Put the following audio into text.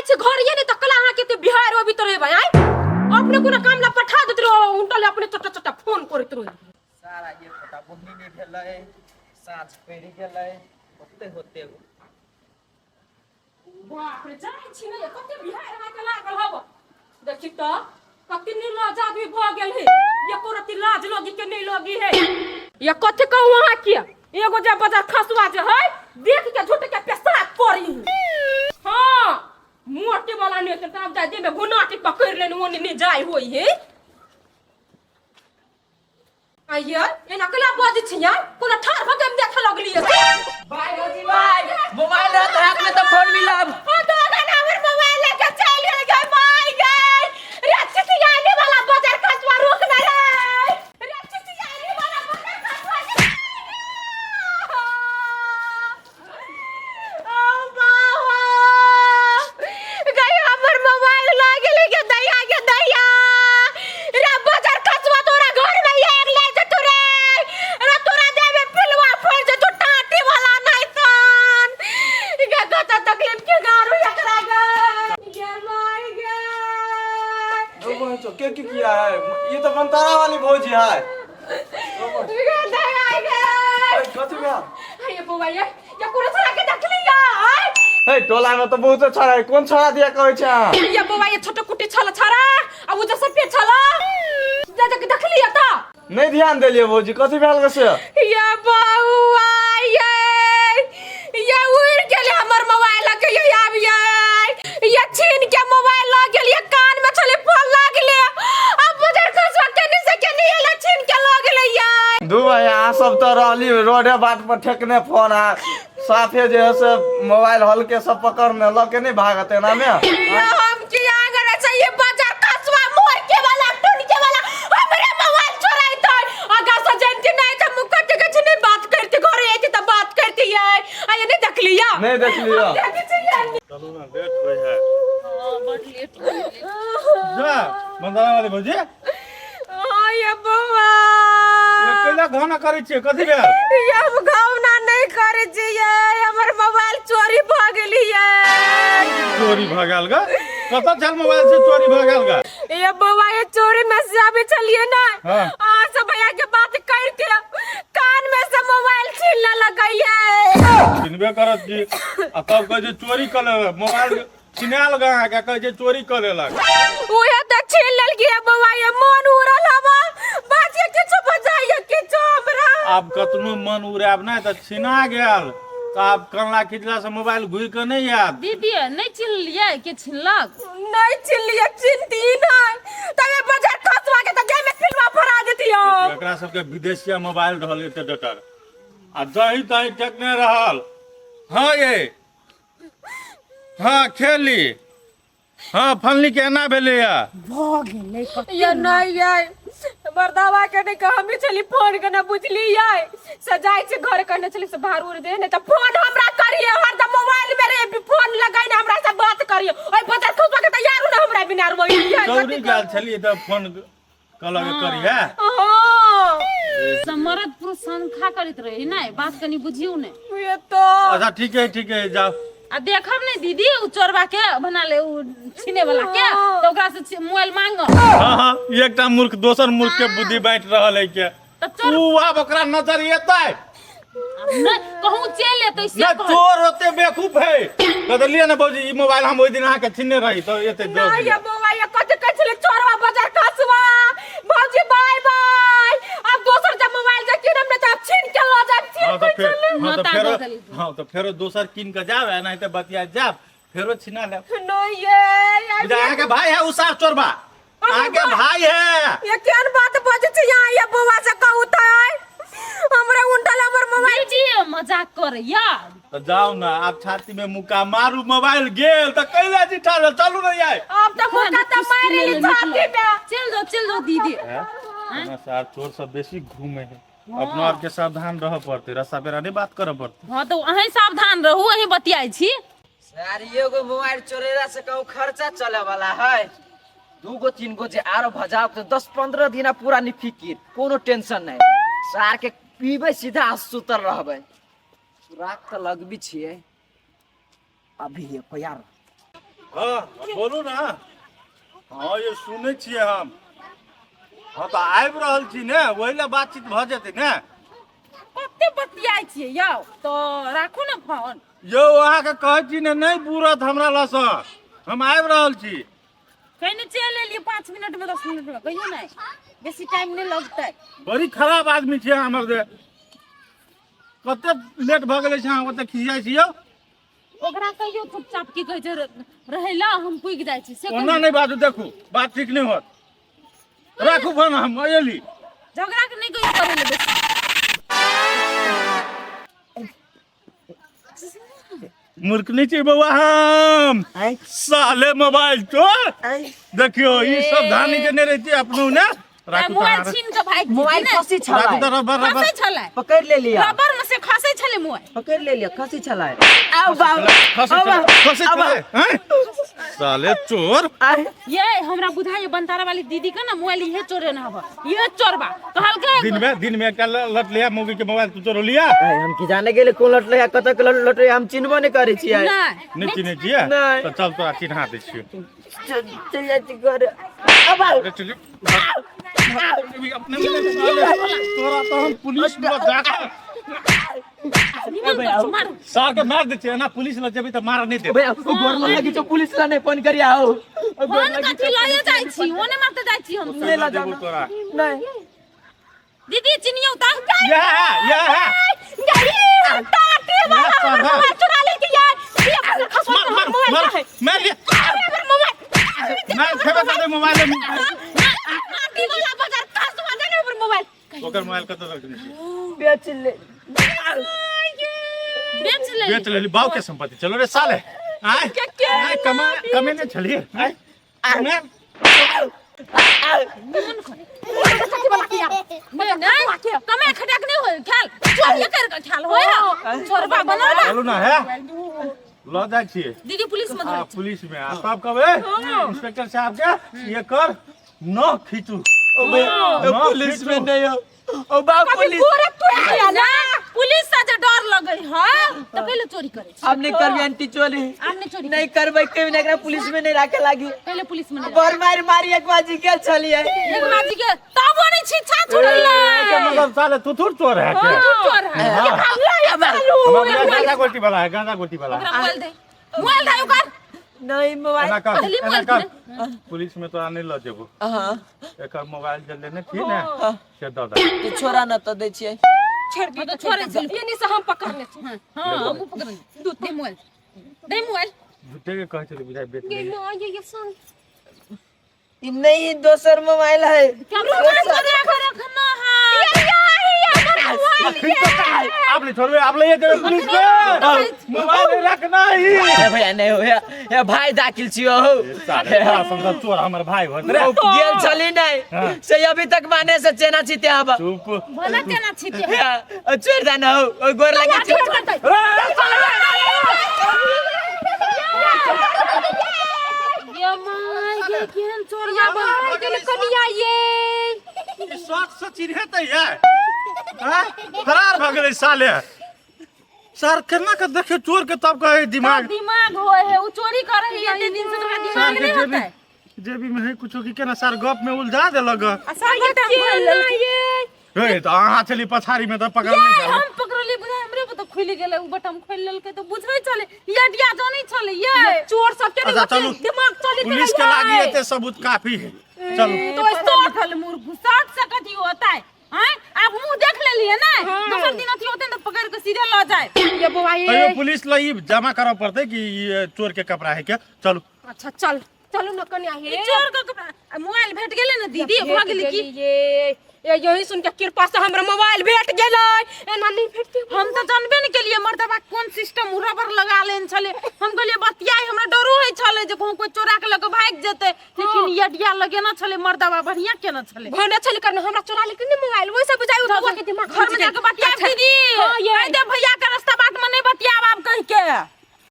छी घर ये नहीं तो कला अहाँ के ते बिहार अभी तो रे भाई आय अपने कोनो काम ला पठा देत रहो उनटा ले अपने चटा चटा फोन करैत रहो। सारा ये फोटा बुन्नी नहि भेलै, साँझ पड़ि गेलै, होते होते। बाप रे, जाइ छी ने, कते बिहार अहाँके लागल हब। देखी तऽ कते निर्लज आदमी भऽ गेल है, एको रत्ती लाज लगी के नहीं लगी है। ये कथी कहू अहाँ के, एगो जे बाजार खसुआ जे है देख के झूठ के पेशाब करी। हाँ, मोटे वाला नहीं तो तब जाय देह में गुनाटी पकड़ लेने ओने नहीं जाय होई है। आइए एना केना बजै छी यार, कोनो ठाढ़ भऽ के देखऽ लगलियै से? बाय भौजी बाय, मोबाइल रहत हाथ में तऽ फोन मिलब। ओ दोगन हमर मोबाइल लेके चलि गेल गे माय गे। रे चिचियाली वाला बजर खसुआ, रुक ना रे। रे चिचियाली वाला बजर खसुआ। ओ बाबा गई, हमर मोबाइल लऽ गेलै गे दैया गे दैया। रे बजर खसुआ, तोरा घर में आगि लागि जेतौ रे। रे तोरा देह में पिलुआ फड़ि जेतौ टाटी वाला नहीं तन गे। कत तकलीफ के गारू एकरा गे गे माय गे। ओ बहन चो, के की किया है? ये तो बनतारा वाली भौजी है। गे दैया गे। अरे, कथी भेल? हे बौआ, ये कोनो छोरा के देखली यार? हे, टोला में तो बहुत छोरा है, कोन छोरा दिया कहै छै अहाँ? ये बौआ, ये छोटे कुटी छल छोरा आ उ जे सफेद छल जे जे देखली त? नहीं ध्यान देलिए भौजी, कथी भेल गे से? ये बौआ, ये उड़ गेले हमर मोबाइल के। ये आब ये छीन के मोबाइल ल गेल। ये कान में छले फोन लागले, अब बजर खसवा केने से केने एला छीन के ल गेले ये। दू भाई, अहाँ सब तऽ रहली रोडे बाट पर ठेकने फोन आ साफे जे है से मोबाइल हल्के सब पकड़ने लऽ के नहीं भागत एना में। ये हम की आगर ऐसे ये बाजार खसवा मोर के वाला टुन के वाला हमरे मोबाइल चोराई तो आगा से जानती नहीं तो मुकट के कुछ नहीं बात करती, घरे आती तो बात करती है। आ ये नहीं देख लिया? नहीं देख लिया। देखी छी। चलू ना, लेट होइ है। हाँ, बड लेट हो गेलै। जा बंदरा वाली भौजी। हाँ ये बौआ। ये कैला घाना करै छियै, कथी भेल? ये हम घावना नहीं करै छियै, हमर मोबाइल चोरी भऽ गेलियै। चोरी भऽ गेल गा? कतऽ छल मोबाइल से चोरी भऽ गेल गा? ये बौआ, ये चोरी में से अभी चलिए ना। हाँ। आ सब भैया के बात करके कान में से मोबाइल छीन लगैये। छिनबे करत जी, आ तब कहै छै चोरी कऽ लेलक मोबाइल। छिनायल गा अहाँके, कहै छै चोरी कऽ लेलक। उहे तऽ छीन लेलकै बौआ, ये मन उड़ल हवा बाजे किछु बजाइए किछु हमरा। आब कतनो मन उड़ायब नहि तऽ छिना गेल तऽ आब कनला खिचला से मोबाइल घुरि कऽ नहि आयत। दीदी, नहि चिन्हलियै के छिनलक? नहीं चिन्हलियै, चिन्हती नहि तबे बजार खसवा के तऽ देह में फिलवा फरा देतियौ। एकरा सबके विदेशिया मोबाइल रहल एते डटर आ दही तही टेकने रहल। हाँ ये हाँ खेली, हाँ फलनी के एना भेलैया। भऽ गेलै कते। ये नहीं ये बर्दावा के नहीं कह, हमी छली फोन के ना बुझली, ये से जाय छी घर कहने छली से बाहर उड़ दे नहीं त फोन हमरा करिए, हरदम मोबाइल में रे फोन लगाई ना हमरा से बात करिए। ओइ बजार खुसवा के तैयार ना हमरा बिना रोई। चौरी गेल छली तऽ फोन कहलक करिहे। हां। सब मरद पुरुष संखा करैत रही ने, बात कनी बुझियौ ने। ये तो अच्छा ठीक है, ठीक है, जाओ। आ देखब ने दीदी, उ चोरबा के बना ले, उ छीने वाला के तो ओकरा से मोबाइल मांगब। हाँ हाँ, एकटा मूर्ख दोसर मूर्ख के बुद्धि बांटि रहल है के। तऽ चोर उ आब ओकरा नजर एतै नहि कहूँ चलि एतै से ना कहै। चोर ओते बेवकूफ है तऽ लिअ ने भौजी, ई मोबाइल हम ओहि दिन अहाँके छिनने रही तऽ एते दऽ नहीं दिअ। ये बौआ, ये कथी कहै छलै चोरवा बाजार खसवा। भौजी बाय बाय, आब दोसर जब मोबाइल जे कीनब ने तऽ आब छीन के लऽ जायब छीन हाँ तऽ के फेर चलू। हाँ तऽ नोता फेरो दऽ देली। हाँ तऽ फेरो दोसर कीन के जाब, एनाहिते बतिया जाब, फेरो छिना लेब। नहीं ये बुझा अहाँके भाई है उ साफ चोरबा, अहाँके भाई है। ये केहन बात बजै छी यहाँ ये बौआ से कहू तऽ हमरा उल्टल हमर मोबाइल। दीदी मजाक करैया। तऽ जाउ ने आब छाती में मुक्का मारू, मोबाइल गेल तऽ कैला जी ठाढ़, चलू ने यार। आब तऽ मुक्का तऽ मारि लेली छाती में। चल जाओ, चल जाओ दीदी। अपना सार चोर सब बेसी घूमे है, अपनो आपके सावधान रहऽ पड़तै, रस्ता पेरा नहीं बात करऽ पड़तै। हाँ तऽ अहीं सावधान रहू, अहीं बतियाइ छी। सार एगो मोबाइल चोरेला से कहूँ खर्चा चले वाला है? दूगो तीन गो जे आरो भजाओ तो 10-15 दिन पूरा निफिकिर, कोनो टेंशन नहीं। सार के पीबे सीधा आ सुतल रहबे। सुराग तो लगबी छिए अभी ये यार। हँ बोलू ने। हँ ये सुनै छियै हम। हँ तऽ आबि रहल छी ने, ओहि लए बातचीत भऽ जेतै ने। कते बतियाइ छियै यौ, तऽ राखू ने फोन। यौ अहाँके कहै छी ने, नहि बुरत हमरा लसँ, हम आबि रहल छी। कहीं चलि एलियै 5 मिनट में, 10 मिनट में, कहियो नहि, बेसी टाइम नहि लगतै। बड़ी खराब आदमी छियै हमर जे, कते लेट भऽ गेलै छै, अहाँ ओतऽ खिसियाइ छी यौ। ओकरा कहियो चुपचाप की कहै छै रहै ला, हम पुगि जाइ छी से। ओना नहि बाजू, देखू बात ठीक नहि होत। राखू फोन, हम एली। झगड़ा के नहि कहियो करै ले बेसी। मूर्ख नहि छी बौआ हम। साले मोबाइल चोर, देखियो ई सब धानी के नहि रहती अपनो ने। राखू। मोबाइल छीन के भागि मोबाइल खसी छलै। राखू तऽ रबर रबर खसै छलै। पकड़ ले लिया। रबर में से खसै छलै मोबाइल। पकड़ ले लिया, खसी छलै। आउ बाबू। खसै छलै, खसै छलै हैं? साले चोर। ये हमरा बुझाइ बनतारा वाली दीदी के ना मोबाइल इहे चोरे ना हब, इहे चोरबा कहलकै। दिन में एकटा लट लिया मौगी के मोबाइल तू चोर लिया। हम की जाने गेले कोन लट लिया, कतऽ के लट लिया, हम चिन्हबो नहि करै छियै। नहि। नहि चिन्है छियै? नहि। तऽ चल तोरा चिन्हा दै छियौ। चल जाइ छी घर। अब आउ। अरे चल, अपने तोरा तो हम पुलिस में जाकर मारू। सार के मार दै छियै। एना पुलिस लग जेबै तऽ मार नहि देब। भैया, ओ गोर लगी छौ, पुलिस ला नहि फोन करिया हो। फोन कथी लए जाइ छी, ओने मारते जाइ छी हम। नहि लऽ देबो तोरा। नहि। दीदी चिनियौ त। यह है, यह है। टाटी वाला सार, हमर हाँ। मोबाइल चुरा लेलकै यार। ये खसवा मार मार मोबाइल मार है। मार लिया। हमर मोबाइल। मार खेबे करतै मोबाइल। टाटी वाला बाजार खसवा दे हमर मोबाइल। ओकर मोबाइल कतऽ रखने छी? बेच ले। बेच ले। बेच लेली बाप के संपत्ति। चलो रे साले, आय आय, कमा कमेने छलिए, आय कमे। नहीं कमे खटक नहीं होय ख्याल, चोरी कर के ख्याल होय चोरबा बनल बा। चलू ना है लऽ जाइ छियै। दीदी पुलिस में आ धरै। पुलिस में आ तब कहबै इंस्पेक्टर साहब के, ये कर न खींचू। ओ भैया, न पुलिस में खींचू। नहीं हो। ओ बाप, पुलिस। गोरे तू आया ना पुलिस से जे डर लगै है त पहिले चोरी करै छै। हम नहीं करबै आंटी चोरी। आब नहीं चोरी। नहीं करबै कभी नहीं, एकरा पुलिस में नहीं राखे लागी। पहिले पुलिस में नहीं। बड़ मार मारी, एक बाजी गेल छलियै। एक बाजी के तब वो नहीं छिछा छुड़ैले। के मतलब साले तू थोड़ चोर है के? तू चोर है। हमरा गांजा गोटी वाला है, गांजा गोटी वाला है। ओकरा मोबाइल दे, मोबाइल दे ओकर। नहीं मोबाइल। एना कर। पहली एना मोबाइल कर, पुलिस में तोरा नहीं लऽ जेबो। हाँ। एकर मोबाइल जे लेने छी ने से दऽ दे। तो छोड़ा न तो दै छियै। छोड़ दी। हाँ, तो छोड़ै छी। ये से हम पकड़ने छी। हां हां, हमहूँ पकड़ै दे मोबाइल, दे मोबाइल। झूठे के कहै छलै बुझाइ बेच ये लेली। मां ये संग ई नहीं, दोसर मोबाइल है। कैमरा बंद कर रखना है। आप ले छोड़बे, आप ले जेबे पुलिस में, मोबाइल रखना ही। ए भैया नहीं हो, ए भाई दाखिल छियो हो। साले तोरा समझ चोर हमर भाई होत रे। ओ गेल छली नहीं। हाँ। से अभी तक माने से चेना छिते अब। चुप। भला केना छिते। ओ छोड़ दे न हो, ओ गोर लगे छियो। ये my ये केहन चोर या मां गेल कनिया ये। ई शौक से चिन्हे तऽ ये हैं? फरार भऽ गेलै साले। सर केना के देखियो चोर के, तब कहे दिमाग दिमाग होय है, उ चोरी करे है एते दिन से, तोरा सार दिमाग के नहीं जेबी होतै। जेबी में है कुछो की केना सार गप में उलझा देलक। आ सार बटम खोलि लेलकै। ये हे तऽ अहाँ छली पछाड़ी में तऽ पकड़ नहि ये जाउ। हम पकड़ली बुझाइ, हमरे पर तऽ खुलि गेलै, उ बटम खोलि लेलकै तऽ बुझै छलै, ये डिया जानै छलै ये। चोर सब के अच्छा चलू, दिमाग चली। पुलिस के लागी एते सबूत काफी है, चलू। तो साठ मूर्ख 60 से कथी होता है? हैं, आप मुंह देख लेलिए ना, दोसर दिन अथी होते तो पकड़ के सीधे ल जाए। ये बौआ ये तैयो पुलिस ला ई जमा करऽ पड़तै कि ई चोर के कपड़ा है के। चलू। अच्छा चल, चलू न कनिया हे। ई चोर के कपड़ा आ मोबाइल भेट गेलै ने दीदी, भऽ गेलै की? ये ये यही सुन के कृपा से हमरा मोबाइल भेट गेलै, एना नहीं भेटते। हम तऽ जानबे ने केलिए मर्दबा कोन सिस्टम, उ रबर लगा लेने छलै। हम कहलिए बतियाइ, हमरा डरो होइ छलै जे कहूँ कोइ चोरा के लऽ के भागि जेतै, लेकिन ई अडिया लगेने छलै मर्दबा, बढ़िया केने छलै। भने छलै करने हमरा चोरा लेके ने मोबाइल, ओइ से बुझाइ बौआ के दिमाग घर में जाके बतियाब दीदी। हाँ, ये। कहि दे भैया